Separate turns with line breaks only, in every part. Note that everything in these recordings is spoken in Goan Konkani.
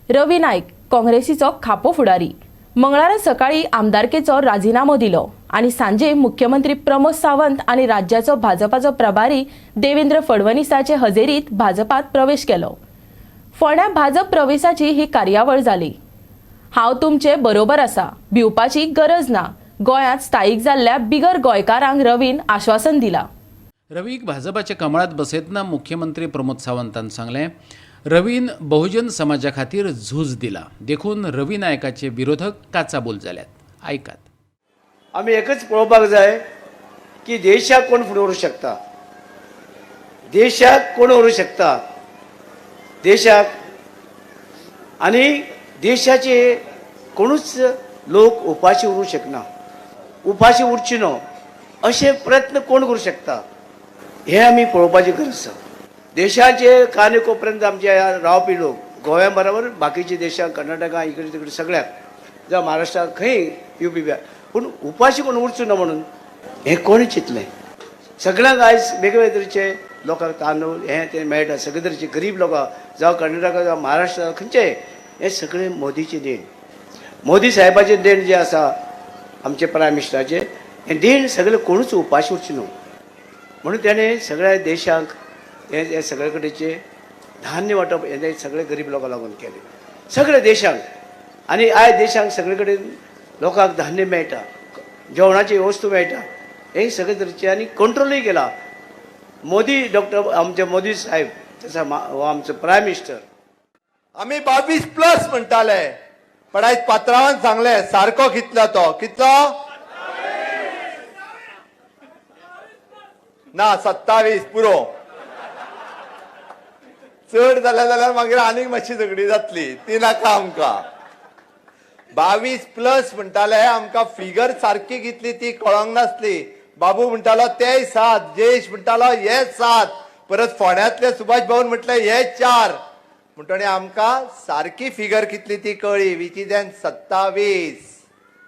रवी नायक काँग्रेसीचो खापो फुडारी मंगळारा सकाळी आमदारकेचो राजिनामो दिलो आनी सांजे मुख्यमंत्री प्रमोद सावंत आनी राज्याचो भाजपाचो प्रभारी देवेंद्र फडणवीसाचे हजेरीत भाजपात प्रवेश केलो. फोंड्या भाजप प्रवेशाची ही कार्यावळ जाली. हांव तुमचे बरोबर आसा, भिवपाची गरज ना. गोंयांत स्थायीक जाल्ल्या बिगर गोंयकारांक रवीन आश्वासन दिलां.
रवीक भाजपाच्या कमळात बसयतना मुख्यमंत्री प्रमोद सावंतान सांगलें, रवीन बहुजन समाजा खातीर झूज दिला देखून रवी नायकाचे विरोधक काचाबूल जाल्यात. आयकात.
आमी एकच पळोवपाक जाय की देशाक कोण फुडें व्हरूंक शकता, देशाक कोण व्हरूंक शकता, देशाक आनी देशाचे कोणूच लोक उपाशी उरूंक शकना, उपाशी उरची न्हू अशे प्रयत्न कोण करूं शकता हें आमी पळोवपाची गरज आसा. देशाचे काने कोपऱ्यांत आमचे रावपी लोक गोंया बराबर बाकीच्या देशांत, कर्नाटका, इकडे तिकडे सगळ्याक, जावं महाराष्ट्राक खंय युपी बिहार, पूण उपाशी कोण उरचो ना म्हणून हें कोणें चिंतलें? सगळ्यांक आयज वेगवेगळे तरेचे लोकांक तांदूळ हें तें मेळटा, सगळे तरेचे गरीब लोकांक, जावं कर्नाटका जावं महाराष्ट्रा खंयचेय, हें सगळें मोदीचें देण, मोदी साहेबाचें देण जें आसा आमचे प्रायम मिनिस्टराचें हें देण, सगळें कोणूच उपाशी उरचें न्हू म्हणून तेणें सगळ्या देशांक हें हें सगळे कडेचें धान्य वांटप हें सगळे गरीब लोकांक लागून केलें सगळ्या देशांक. आनी आयज देशांक सगळे कडेन लोकांक धान्य मेळटा, जेवणाची वस्तू मेळटा, हें सगळे तरेचें आनी कंट्रोलूय केला मोदी डॉक्टर आमचे मोदी साहेब तसो हो आमचो प्रायम मिनिस्टर.
आमी 22 प्लस म्हणटाले, पण आयज पात्रावान सांगले सारको कितलो तो कितलो ना 27 पुरो. चड जाल्या जाल्यार मागीर आनीक मातशी झगडी जातली, ती नाका आमकां. 22 प्लस म्हणटाले, आमकां फिगर सारकी कितली ती कळोंक नासली. बाबू म्हणटालो तेय 7, जयेश म्हणटालो हे 7, परत फोंड्यांतले सुभाष भाऊन म्हटलें हे 4, म्हणटणी आमकां सारकी फिगर कितली ती कळ्ळी, which is N 27.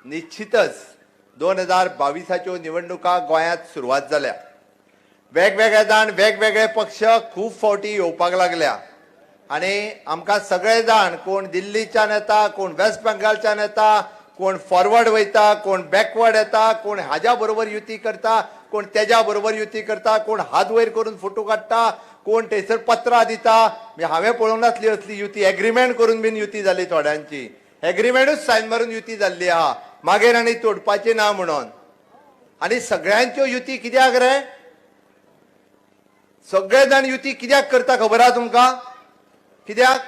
निश्चितच 2022 निवडणुका गोंयांत सुरवात जाल्या. वेगवेगळे जाण वेगवेगळे पक्ष खूब फावटी येवपाक लागल्या आनी आमकां सगळे जाण कोण दिल्लीच्यान येता, कोण वेस्ट बेंगालच्यान येता, कोण फॉरवर्ड वयता, कोण बॅकवर्ड येता, कोण हाज्या बरोबर युती करता, कोण तेज्या बरोबर युती करता, कोण हात वयर करून फोटो काडटा, कोण थंयसर पत्रां दिता. म्हणजे हांवें पळोवंक नासली असली युती. एग्रीमेंट करून बीन युती जाली थोड्यांची, एग्रीमेंटूच सायन मारून युती जाल्ली आहा, मागीर आनी तोडपाची ना म्हणून. आनी सगळ्यांच्यो युती कित्याक रे? सगळे जाण युती कित्याक करता खबर आहा तुमकां? कित्याक?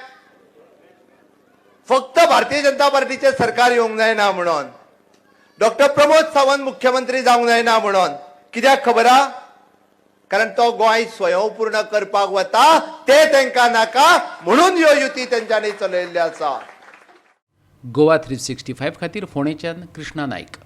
फक्त भारतीय जनता पार्टीचें सरकार येवंक जायना म्हणून, डॉक्टर प्रमोद सावंत मुख्यमंत्री जावंक जायना म्हणून. कित्याक खबर आहा? कारण तो गोंय स्वयंपूर्ण करपाक वता, ते तांकां नाका म्हणून ह्यो युती तेंच्यांनी चलयल्ल्यो आसा.
गोवा 365 खातीर फोंडेच्यान कृष्णा नायक.